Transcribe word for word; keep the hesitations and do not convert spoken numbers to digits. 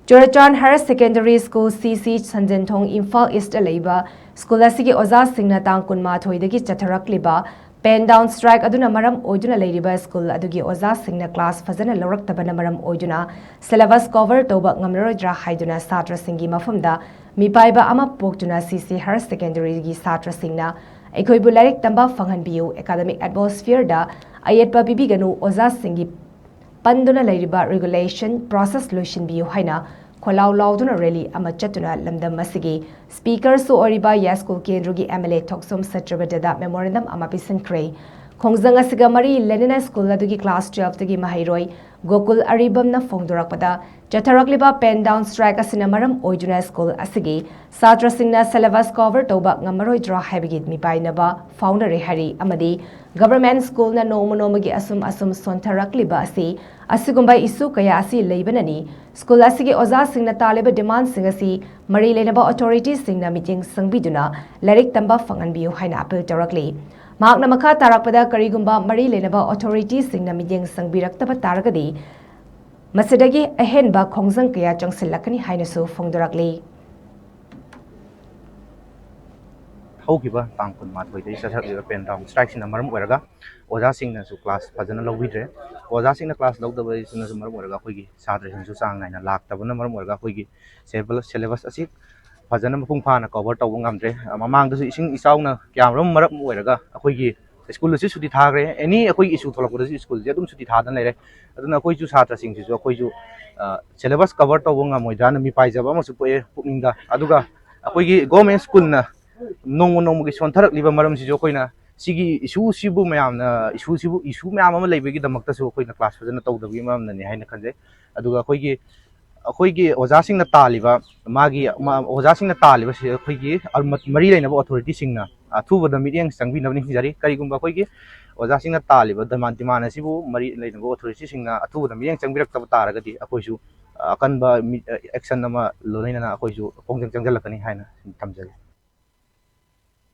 ꯆꯨꯔꯆꯥꯟ Higher Secondary School, C C, Sanjenthong, Imphal east ꯂꯩꯕ school ꯑꯁꯤꯒꯤ ꯑꯣꯖꯥꯁꯤꯡꯅ ꯇꯥꯡ ꯀꯨꯟꯃꯥꯊꯣꯏꯗꯒꯤ ꯆꯠꯊꯔꯛꯂꯤꯕ pen down strike ꯑꯗꯨꯅ ꯃꯔꯝ ꯑꯣꯏꯗꯨꯅ ꯂꯩꯔꯤꯕ ꯁ꯭ꯀꯨꯜ ꯑꯗꯨꯒꯤ ꯑꯣꯖꯥꯁꯤꯡꯅ class ꯐꯖꯅ ꯂꯧꯔꯛꯇꯕꯅ ꯃꯔꯝ ꯑꯣꯏꯗꯨꯅ syllabus cover ꯇꯧꯕ ꯉꯝꯂꯔꯣꯏꯗ꯭ꯔꯥ ꯍꯥꯏꯗꯨꯅ ꯁꯥꯇ꯭ꯔꯁꯤꯡꯒꯤ ꯃꯐꯝꯗ ꯃꯤꯄꯥꯏꯕ ꯑꯃ ꯄꯣꯛꯇꯨꯅ C C Higher Secondary ꯒꯤ ꯁꯥꯇ꯭ꯔꯁꯤꯡꯅ ꯑꯩꯈꯣꯏꯕꯨ ꯂꯥꯏꯔꯤꯛ ꯇꯝꯕ ꯐꯪꯍꯟꯕꯤꯌꯨ, academic atmosphere ꯗ ꯑꯌꯦꯠꯄ ꯄꯤꯕꯤꯒꯅꯨ, ꯑꯣꯖꯥꯁꯤꯡꯒꯤ ꯄꯟꯗꯨꯅ ꯂꯩꯔꯤꯕ regulation process ꯂꯣꯏꯁꯤꯟꯕꯤꯌꯨ ꯍꯥꯏꯅ ꯈꯣꯜꯂꯥꯎ ꯂꯥꯎꯗꯨꯅ rally ꯑꯃ ꯆꯠꯇꯨꯅ ꯂꯝꯗꯝ ꯑꯁꯤꯒꯤ Speaker ꯁꯨ ꯑꯣꯏꯔꯤꯕ ꯌꯥꯏꯁ꯭ꯀꯨꯜ ꯀꯦꯟꯗ꯭ꯔꯒꯤ M L A Thokchom ꯁꯇ꯭ꯌꯕ꯭ꯔꯇꯗ memorandum ꯑꯃ ꯄꯤꯁꯤꯟꯈ꯭ꯔꯦ꯫ ꯈꯣꯡꯖꯪ ꯑꯁꯤꯒ ꯃꯔꯤ ꯂꯩꯅꯅ ꯁ꯭ꯀꯨꯜ ꯑꯗꯨꯒꯤ class twelve ꯇꯒꯤ ꯃꯍꯩꯔꯣꯏ ꯒꯣꯀꯨꯜ ꯑꯔꯤꯕꯝꯅ ꯐꯣꯡꯗꯣꯔꯛꯄꯗ, ꯆꯠꯊꯔꯛꯂꯤꯕ pen down strike ꯑꯁꯤꯅ ꯃꯔꯝ ꯑꯣꯏꯗꯨꯅ ꯁ꯭ꯀꯨꯜ ꯑꯁꯤꯒꯤ ꯁꯥꯇ꯭ꯔꯁꯤꯡꯅ syllabus cover ꯇꯧꯕ ꯉꯝꯃꯔꯣꯏꯗ꯭ꯔꯥ ꯍꯥꯏꯕꯒꯤ ꯃꯤꯄꯥꯏꯅꯕ ꯐꯥꯎꯅꯔꯦ ꯍꯥꯏꯔꯤ ꯑꯃꯗꯤ government ꯁ꯭ꯀꯨꯜꯅ ꯅꯣꯡꯃ ꯅꯣꯡꯃꯒꯤ ꯑꯁꯨꯝ ꯑꯁꯨꯝ ꯁꯣꯟꯊꯔꯛꯂꯤꯕ ꯑꯁꯤ ꯑꯁꯤꯒꯨꯝꯕ issue ꯀꯌꯥ ꯑꯁꯤ ꯂꯩꯕꯅꯅꯤ꯫ ꯁ꯭ꯀꯨꯜ ꯑꯁꯤꯒꯤ ꯑꯣꯖꯥꯁꯤꯡꯅ ꯇꯥꯜꯂꯤꯕ demand ꯁꯤꯡ ꯑꯁꯤ ꯃꯔꯤ ꯂꯩꯅꯕ authority ꯁꯤꯡꯅ ꯃꯤꯠꯌꯦꯡ ꯆꯪꯕꯤꯗꯨꯅ ꯂꯥꯏꯔꯤꯛ ꯇꯝꯕ ꯐꯪꯍꯟꯕꯤꯌꯨ ꯍꯥꯏꯅ appeal ꯇꯧꯔꯛꯂꯤ꯫ ꯃꯍꯥꯛꯅ ꯃꯈꯥ ꯇꯥꯔꯛꯄꯗ, ꯀꯔꯤꯒꯨꯝꯕ ꯃꯔꯤ ꯂꯩꯅꯕ authority ꯁꯤꯡꯅ ꯃꯤꯠꯌꯦꯡ ꯆꯪꯕꯤꯔꯛꯇꯕ ꯇꯥꯔꯒꯗꯤ ꯃꯁꯤꯗꯒꯤ ꯑꯍꯦꯟꯕ ꯈꯣꯡꯖꯪ ꯀꯌꯥ ꯆꯪꯁꯤꯜꯂꯛꯀꯅꯤ ꯍꯥꯏꯅꯁꯨ ꯐꯣꯡꯗꯣꯔꯛꯂꯤ꯫ ꯍꯧꯈꯤꯕ ꯇꯥꯡ ꯀꯨꯟꯃꯥꯊꯣꯏꯗꯒꯤ ꯆꯠꯊꯔꯛꯂꯤꯕ pen down strike ꯁꯤꯅ ꯃꯔꯝ ꯑꯣꯏꯔꯒ ꯑꯣꯖꯥꯁꯤꯡꯅꯁꯨ class ꯐꯖꯅ ꯂꯧꯕꯤꯗ꯭ꯔꯦ꯫ ꯑꯣꯖꯥꯁꯤꯡꯅ class ꯂꯧꯗꯕꯁꯤꯅꯁꯨ ꯃꯔꯝ ꯑꯣꯏꯔꯒ ꯑꯩꯈꯣꯏꯒꯤ ꯁꯥꯇ꯭ꯔꯁꯤꯡꯁꯨ ꯆꯥꯡ ꯅꯥꯏꯅ ꯂꯥꯛꯇꯕꯅ ꯃꯔꯝ ꯑꯣꯏꯔꯒ ꯑꯩꯈꯣꯏꯒꯤ syllabus ꯑꯁꯤ ꯐꯖꯅ ꯃꯄꯨꯡ ꯐꯥꯅ cover ꯇꯧꯕ ꯉꯝꯗ꯭ꯔꯦ꯫ ꯃꯃꯥꯡꯗꯁꯨ ꯏꯁꯤꯡ ꯏꯆꯥꯎꯅ ꯀꯌꯥꯃꯔꯨꯝ ꯃꯔꯝ ꯑꯣꯏꯔꯒ ꯑꯩꯈꯣꯏꯒꯤ ꯁ꯭ꯀꯨꯜ ꯑꯁꯤ ꯁꯨꯇꯤ ꯊꯥꯈ꯭ꯔꯦ꯫ Any ꯑꯩꯈꯣꯏꯒꯤ issue ꯊꯣꯛꯂꯛꯄꯗꯁꯨ ꯁ꯭ꯀꯨꯜꯁꯦ ꯑꯗꯨꯝ ꯁꯨꯇꯤ ꯊꯥꯗꯅ ꯂꯩꯔꯦ꯫ ꯑꯗꯨꯅ ꯑꯩꯈꯣꯏꯁꯨ ꯁꯥꯇ꯭ꯔꯁꯤꯡꯁꯤꯁꯨ ꯑꯩꯈꯣꯏꯁꯨ syllabus cover ꯇꯧꯕ ꯉꯝꯃꯣꯏꯗ꯭ꯔꯥꯅ ꯃꯤꯄꯥꯏꯖꯕ ꯑꯃꯁꯨ ꯄꯣꯛꯑꯦ ꯄꯨꯛꯅꯤꯡꯗ꯫ ꯑꯗꯨꯒ ꯑꯩꯈꯣꯏꯒꯤ government ꯁ꯭ꯀꯨꯜꯅ ꯅꯣꯡꯃ ꯅꯣꯡꯃꯒꯤ ꯁꯣꯟꯊꯔꯛꯂꯤꯕ ꯃꯔꯝꯁꯤꯁꯨ ꯑꯩꯈꯣꯏꯅ ꯁꯤꯒꯤ issue ꯁꯤꯕꯨ ꯃꯌꯥꯝꯅ issue ꯁꯤꯕꯨ issue ꯃꯌꯥꯝ ꯑꯃ ꯂꯩꯕꯒꯤꯗꯃꯛꯇꯁꯨ ꯑꯩꯈꯣꯏꯅ class ꯐꯖꯅ ꯇꯧꯗꯕꯒꯤ ꯃꯔꯝꯅꯅꯤ ꯍꯥꯏꯅ ꯈꯟꯖꯩ꯫ ꯑꯗꯨꯒ ꯑꯩꯈꯣꯏꯒꯤ ꯑꯩꯈꯣꯏꯒꯤ ꯑꯣꯖꯥꯁꯤꯡꯅ ꯇꯥꯜꯂꯤꯕ ꯃꯥꯒꯤ ꯃꯥ- ꯑꯣꯖꯥꯁꯤꯡꯅ ꯇꯥꯜꯂꯤꯕꯁꯤ ꯑꯩꯈꯣꯏꯒꯤ ꯑꯜꯃꯠ- ꯃꯔꯤ ꯂꯩꯅꯕ authority ꯁꯤꯡꯅ ꯑꯊꯨꯕꯗ ꯃꯤꯠꯌꯦꯡ ꯆꯪꯕꯤꯅꯕ ꯅꯤꯡꯁꯤꯡꯖꯔꯤ꯫ ꯀꯔꯤꯒꯨꯝꯕ ꯑꯩꯈꯣꯏꯒꯤ ꯑꯣꯖꯥꯁꯤꯡꯅ ꯇꯥꯜꯂꯤꯕ demand demand ꯑꯁꯤꯕꯨ ꯃꯔꯤ ꯂꯩꯅꯕ authority ꯁꯤꯡꯅ ꯑꯊꯨꯕꯗ ꯃꯤꯠꯌꯦꯡ ꯆꯪꯕꯤꯔꯛꯇꯕ ꯇꯥꯔꯒꯗꯤ ꯑꯩꯈꯣꯏꯁꯨ ꯑꯀꯟꯕ ꯃꯤ- action ꯑꯃ ꯂꯣꯏꯅꯅ ꯑꯩꯈꯣꯏꯁꯨ ꯈꯣꯡꯖꯪ ꯆꯪꯁꯤꯜꯂꯛꯀꯅꯤ ꯍꯥꯏꯅ ꯊꯝꯖꯒꯦ꯫